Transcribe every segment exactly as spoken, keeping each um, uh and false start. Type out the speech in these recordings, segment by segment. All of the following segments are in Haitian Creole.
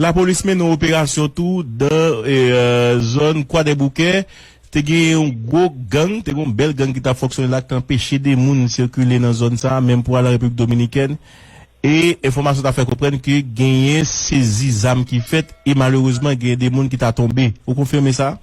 Lapolis mennen yon operasyon tou nan e, zòn Kwadèboukè. Te gen yon gwo gang, te gen yon bèl gang ki t ap fonksyone la, ki t anpeche de moun sikile nan zòn sa a, menm pou al an Repiblik Dominikèn. E enfòmasyon ta fè konprann ke genyen sezi zam ki fèt, e malerezman, genyen de moun ki ta tonbe. Ou konfime sa?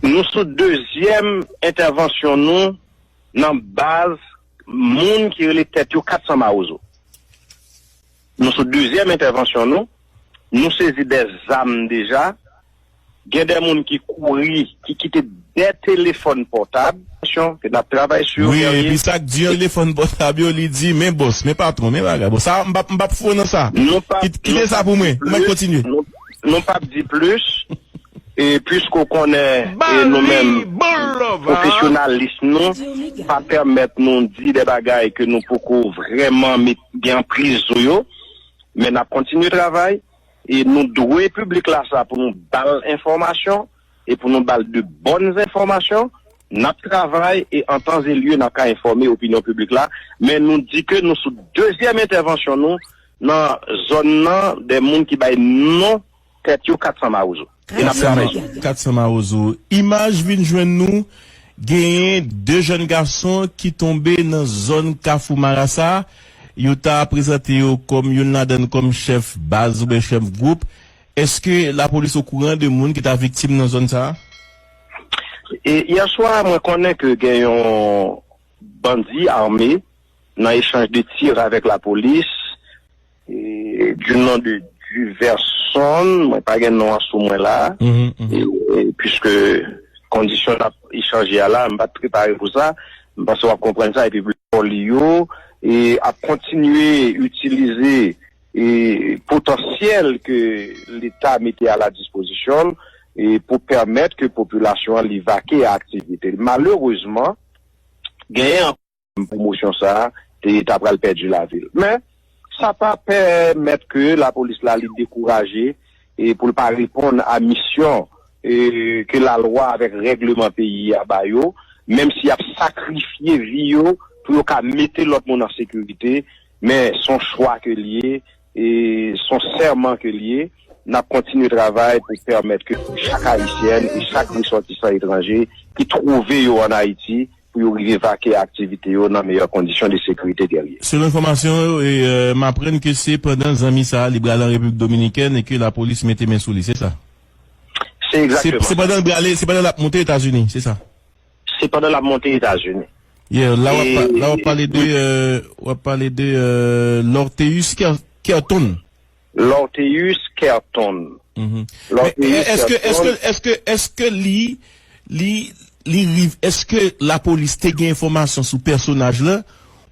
Nou sou dezyèm entèvansyon nou nan baz moun ki rele tèt yo kat san Mawozo. Nou sou dezyèm entèvansyon nou. Nou sezi de zam deja. Gen de moun ki kouri, ki kite de telefòn pòtab. Ke n ap travay sou yo, Wi, Guerrier. Epi sa k di an telefòn pòtab yo, li di, "Men bòs, men patwon, men bagay." Bon, sa, m p ap, m p ap fou nan sa. Nou p ap, Kit- Kite nou p sa ap pou di mwen. Mwen plis, kontinye. Nou, nou p ap di plis. E piske w konnen, e nou menm, pwofesyonalis nou pa pèmèt nou di de bagay ke nou poko vrèman met gen anpriz sou yo, men n ap kontinye travay, e nou dwe piblik la sa pou nou ba l enfòmasyon, e pou nou ba l de bòn enfòmasyon, n ap travay, e an tan e lye, n ap ka enfòme opinyon piblik la, men nou di ke nou sou dezyèm entèvansyon nou nan zòn nan, de moun ki bay non tèt yo kat san Mawozo. E n ap travay sou li. Kat san Mawozo. Imaj vin jwenn nou, genyen de jèn gason ki tonbe nan zòn Kafou Marasa. Yo ta prezante yo kòm youn ladan kòm chèf baz oubyen chèf gwoup. Èske lapolis okouran de moun ki ta viktim nan zòn sa a? E yè swa, mwen konnen ke gen yon bandi ame nan echanj de tir avèk lapolis, e, du nom de Diverson, mwen pa gen non an sou mwen la, Mhm, mhm. e, e, piske kondisyon n ap echanje a la, m pa t prepare pou sa, m panse w ap konprann sa, epi pòlis yo, e, ap kontinye itilize, e, potansyèl ke Leta mete a la dispozisyon l, e, pou pèmèt ke popilasyon an li vake a aktivite l. Malerezman, genyen pwomosyon sa a, te ta pral pèdi lavi l. Men, sa pa pèmèt ke lapolis la li dekouraje e pou l pa reponn a misyon e ke lalwa avèk règleman peyi a ba yo, menm si y ap sakrifye vi yo pou yo ka mete lòt moun an sekirite, men s on chwa ke l ye, e s on sèman ke l ye. N ap kontinye travay pou pèmèt ke chak Ayisyèn e chak resòtisan etranje ki twouve yo ann Ayiti, pou yo rive vake aktivite yo nan meyè kondisyon de sekirite, Guerrier. Selon enfòmasyon yo, e, e, m aprann ke se pandan zanmi sa a, li prale an Repiblik Dominikèn e ke lapolis mete men sou li, se sa? Se Se, egzakteman se sa. Pandan l prale, se pandan l ap monte Etazini, se sa? Se pandan l ap monte Etazini. Yeah, la w ap pa- la w ap pale de, e, w ap pale de, e, Lorteus Ker- Kerton. Lorteus Kerton. Mhm. Men Lorteus èske, èske, Kerton. Èske, èske li, li, li rive, èske lapolis te gen enfòmasyon sou pèsonaj la,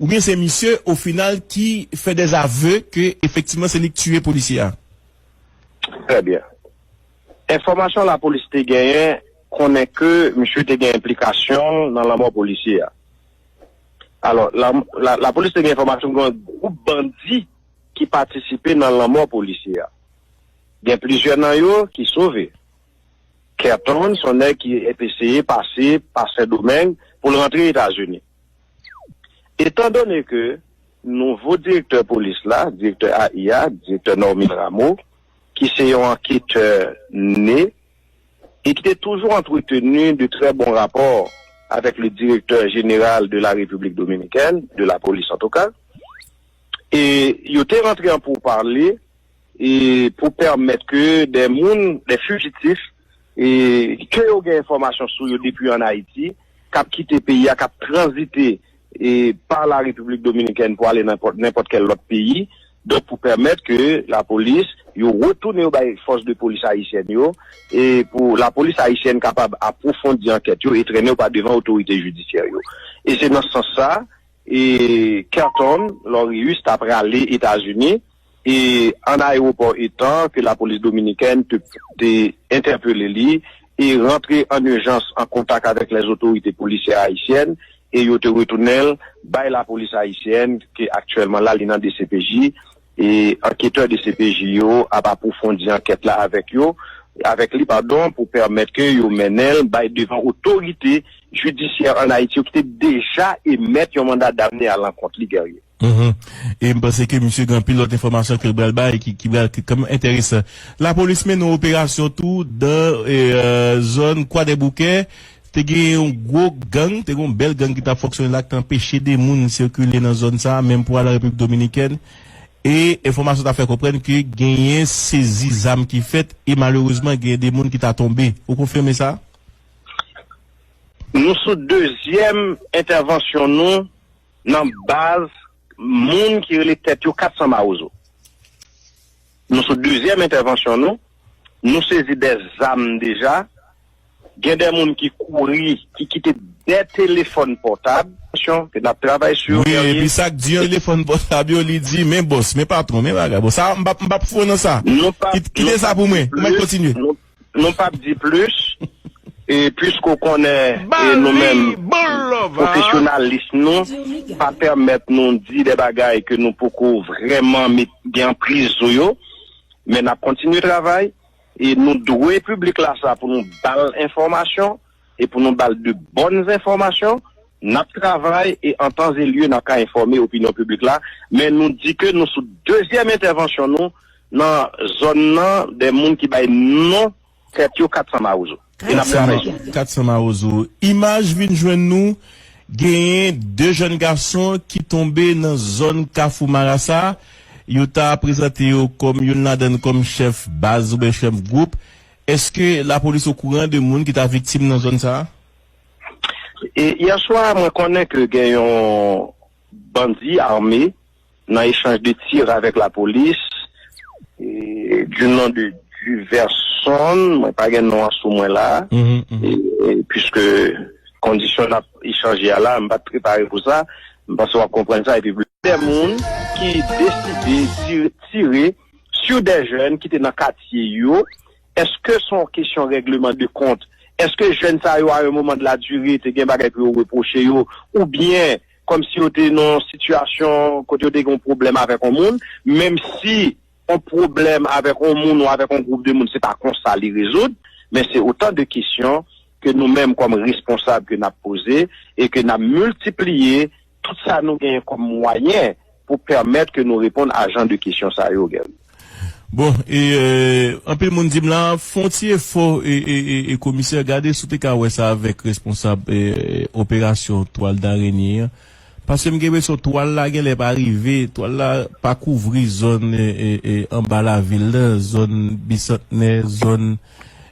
oubyen se misye, o final, ki fè dèzave ke efektivman se li k tiye polisye a? Trè byen. Enfòmasyon lapolis te genyen konnen ke misye te gen enplikasyon nan lanmò polisye a. Alò, la, la, lapolis te gen enfòmasyon gen yon gwoup bandi ki patisipe nan lanmò polisye a. Gen plizyè nan yo ki sove. Kerton, s on nèg ki eseye pase pa Sendomeng pou l rantre Etazini. Etandone ke nouvo direktè polis la, direktè A I a, direktè Normil Rameau, ki se yon anketè ne, e ki te toujou antreteni de trè bon rapò avèk le directeur général de la République dominicaine, de la police en tout cas, e yo te rantre an poupale, e pou pèmèt ke de moun, de fijitif, e ke yo gen enfòmasyon sou yo depi ann Ayiti, k ap kite peyi a, k ap tranzite, e pa la Repiblik Dominikèn pou ale nan nenpòt, nenpòt kèl lòt peyi. Donk, pou pèmèt ke lapolis, yo retounen yo bay fòs de polis ayisyèn yo, e pou lapolis ayisyèn kapab apwofondi ankèt yo e trennen yo pa devan otorite jidisyè yo. E se nan sans sa, e Kerton Lorius ta prale Etazini, e an ayewopò Etan ke lapolis dominikèn te, te entèpele li e rantre an ijans an kontak avèk lèzotorite polisyè ayisyèn, e yo te retounen l bay lapolis ayisyèn ke aktyèlman la li nan D C P J, e anketè D C P J yo ap apwofondi ankèt la avèk yo, avèk li, padon, pou pèmèt ke yo mennen l bay devan otorite jidisyè ann Ayiti yo ki te deja emèt yon manda damne alankont li, Guerrier. Mhm. E m panse ke misye gen anpil lòt enfòmasyon ke l pral bay ki, ki pral ki kanmenm enteresan. Lapolis mennen yon operasyon tou nan e, e, zòn Kwadèboukè. Te gen yon gwo gang, te gen yon bèl gang ki t ap fonksyone la, ki t anpeche de moun sikile nan zòn sa a, menm pou al an Repiblik Dominikèn. E enfòmasyon ta fè konprann ke genyen sezi zam ki fèt e malerezman genyen de moun ki ta tonbe. Ou konfime sa? Nou sou dezyèm entèvansyon nou nan baz moun ki rele tèt yo kat san Mawozo. Nou sou dezyèm entèvansyon nou. Nou sezi de zam deja. Gen de moun ki kouri, ki kite de telefòn pòtab. Ke n ap travay sou yo. Wi, epi sa k di an telefòn pòtab yo, li di, men bòs, men patwon, men bagay. Bon, sa, m p ap, m p ap fou nan sa. Kite sa pou mwen. Mwen kontinye. Nou p ap di plis, e piske w konnen e nou menm pwofesyonalis nou pa pèmèt nou di de bagay ke nou poko vrèman met gen anpriz sou yo, men n ap kontinye travay e nou dwe piblik la sa pou nou ba l enfòmasyon e pou nou ba l de bòn enfòmasyon. N ap travay e an tan e lye n ap ka enfòme opinyon piblik la, men nou di ke nou sou dezyèm entèvansyon nou nan zòn nan de moun ki bay non tèt yo kat san Mawozo. E n ap travay sou li. Kat san Mawozo. Imaj vin jwenn nou, genyen de jèn gason ki tonbe nan zòn Kafou Marasa. Yo ta prezante yo kòm youn ladan kòm chèf baz oubyen chèf gwoup. Èske lapolis okouran de moun ki ta viktim nan zòn sa a? E yè swa, mwen konnen ke gen yon bandi ame nan echanj de tir avèk lapolis, e, du nom de Diverson, mwen pa gen non an sou mwen la, e, e, puiske kondisyon n ap echanje a la, m pa t prepare pou sa, m panse w ap konprann sa, epi de moun ki deside tire, tire sou de jèn ki te nan katye yo, èske se yon kesyon règleman de kont? Èske jèn sa yo, a yon moman de la dire, te gen bagay pou yo repwoche yo, oubyen kòmsi yo te nan yon sitiyasyon kote yo te gen yon pwoblèm avèk yon moun, menm si yon pwoblèm avèk yon moun ou avèk yon gwoup de moun, se pa konsa li rezoud, men se otan de kesyon ke nou menm kòm responsab ke n ap poze e ke n ap miltipliye tout sa nou genyen kòm mwayen pou pèmèt ke nou reponn a jan de kesyon sa yo, Guerrier. Bon, e, e, anpil moun di m la, fè yon ti efò, e, e, e, e komisè, gade si w te ka wè sa avèk responsab e, e, operasyon twal darenye an. Paske m gen enpresyon twal la genlè pa rive, twal la pa kouvri zòn e, e, e, anba lavil la, zòn Bisantnè, zòn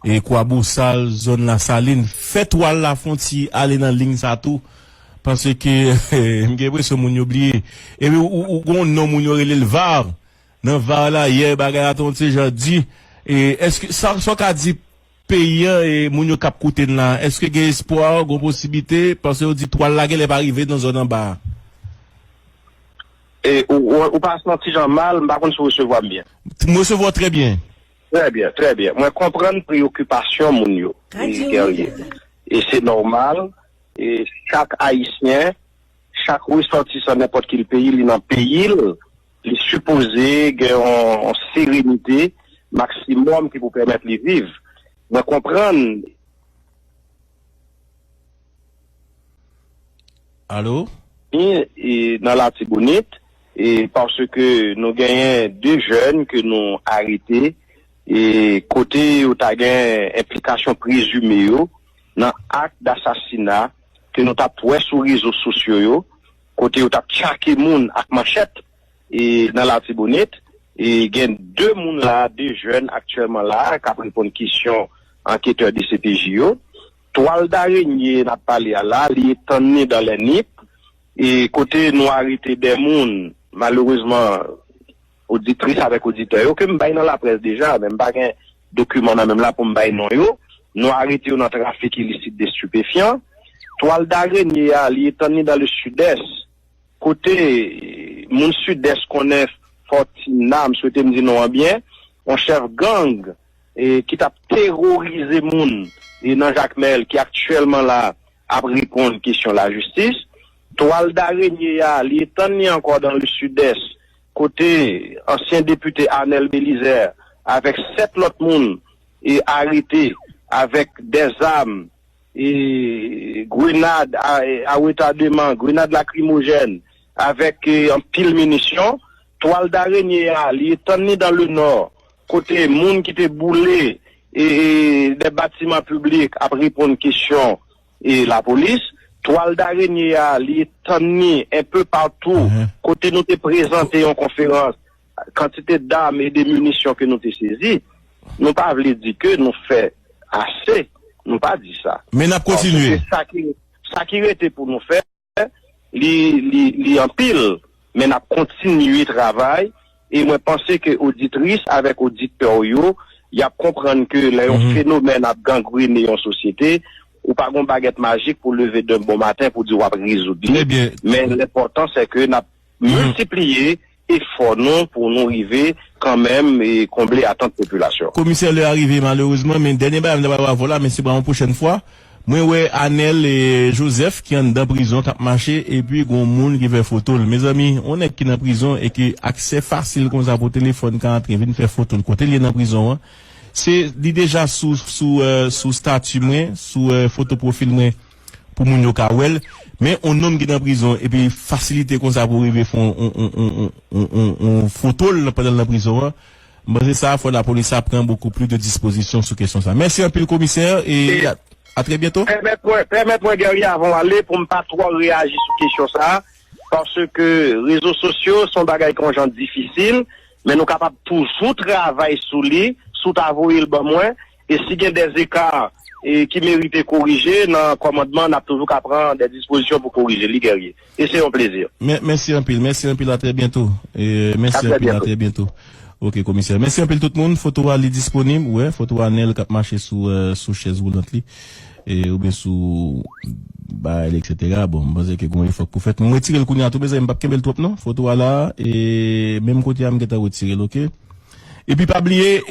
e, Kwabosal, zòn Lasalin. Fè twal la fè yon ti ale nan liy sa tou. Paske m gen enpresyon moun yo bliye. Epi ou, ou, ou gen yon non moun yo rele l Var. Nan Var la, yè bagay la te yon ti jan di. E, èske, sa, sa w ka di peyi an e moun yo k ap koute n la, èske gen espwa, gen posiblite, paske yo di twal la genlè pa rive nan zòn anba a? E, ou, ou, ou pa santi jan mal, m pa konn si w resevwa m byen. M resevwa w trè byen. Trè byen, trè byen. Mwen konprann preyokipasyon moun yo, e, Guerrier. E se nòmal, e chak Ayisyen, chak resòtisan nenpòt ki peyi, li nan peyi l, li sipoze gen yon, yon serenite maksimòm ki pou pèmèt li viv. Mwen konprann. Alo? E, e, nan Latibonit, e, paske nou genyen de jèn ke nou arete, e, kote yo ta gen enplikasyon prezime yo nan ak dasasina ke nou t ap wè sou rezo sosyo yo, kote yo t ap tchake moun ak manchèt, e, nan Latibonit. E gen de moun la, de jèn aktyèlman la, k ap reponn kesyon anketè D C P J yo. Twal darenye n ap pale a la, li etann ni dan lè nip, e kote nou arete de moun, malerezman, oditris avèk oditè yo, ke m bay nan laprès deja, men m pa gen dokiman nan men m la pou m bay non yo. Nou arete yo nan trafik ilisit de stipefyan. Twal darenye a, li etann ni dan le sidès, kote moun Sidès konnen Fòtina, m swete m di non an byen, yon chèf gang, e, ki t ap teworize moun, e, nan Jakmèl, ki aktyèlman la ap reponn kesyon lajistis. Twal darenye a, li etann li ankò dan le sidès, kote ansyen depite Arnel Belizaire avèk sèt lòt moun, e, arete avèk de zam, e, grenad a, a retademan, grenad lakrimojèn, avèk eh, anpil minisyon. Twal darenye a, li etann li dan le nò, kote moun ki te boule e, e, de batiman piblik ap reponn kesyon e lapolis. Twal darenye a, li etann li enpe patou, kote nou te prezante yon konferans, kantite dam e de minisyon ke nou te sezi. Nou pa vle di ke nou fè ase, nou pa di sa. Men n ap kontinye. Paske sa ki, sa ki rete pou nou fè, li, li, li anpil, men n ap kontinye travay. E mwen panse ke oditris avèk oditè w yo, y ap konprann ke lè yon fenomèn ap gangrene yon sosyete, ou pa gon bagèt majik pou leve de bon maten pou di w ap rezoud li. Men lenpòtan, se ke n ap miltipliye efò nou pou nou rive kanmenm e konble atant popilasyon. Komisè, lè a rive malerezman, men dènye bagay m ta pral ba w la, men se pa yon pwochèn fwa. Mwen wè Anel e Joseph ki anndan prizon k ap mache, epi gon moun ki fè foto l. Mezanmi, yon nèg ki nan prizon e ki aksè fasil konsa pou telefòn ka antre vin fè foto l kote l ye nan prizon an, se li deja sou, sou, eh, sou stati mwen, sou eh, foto pwofil mwen, pou moun yo ka wè l. Men yon nonm ki nan prizon epi fasilite konsa pou rive fè yon, yon, yon, yon, yon, yon, yon foto l pandan l nan prizon an, m panse sa fò lapolis sa pran beaucoup plus de dispositions sou kesyon sa. Mèsi anpil komisè e a, a très bientôt. Pèmèt mwen, pèmèt mwen Guerrier, avan w ale, pou m pa twò reyaji sou kesyon sa, paske rezo sosyo se yon bagay ki yon jan difisil, men nou kapab toujou travay sou li, si w ta voye l ban mwen, e si gen de zeka e ki merite korije nan kòmandman, n ap toujou ka pran de dispozisyon pou korije li, Guerrier. E se yon plezi. Mè- Mèsi anpil, mèsi anpil, a très bientôt. E, mèsi anpil, a très bientôt. Ok, komisè. Mèsi anpil tout moun. Foto a li disponib, wè, foto a Anel k ap mache sou, eh, sou chèz woulant li, e, oubyen sou bagay li, et cetera. Bon, m panse ke gon efò k pou fèt. Mwen retire l kounye a tou, mezanmi, m p ap kenbe l twòp non. Foto a la, e menm kote a, m gentan retire l, ok? Epi pa bliye,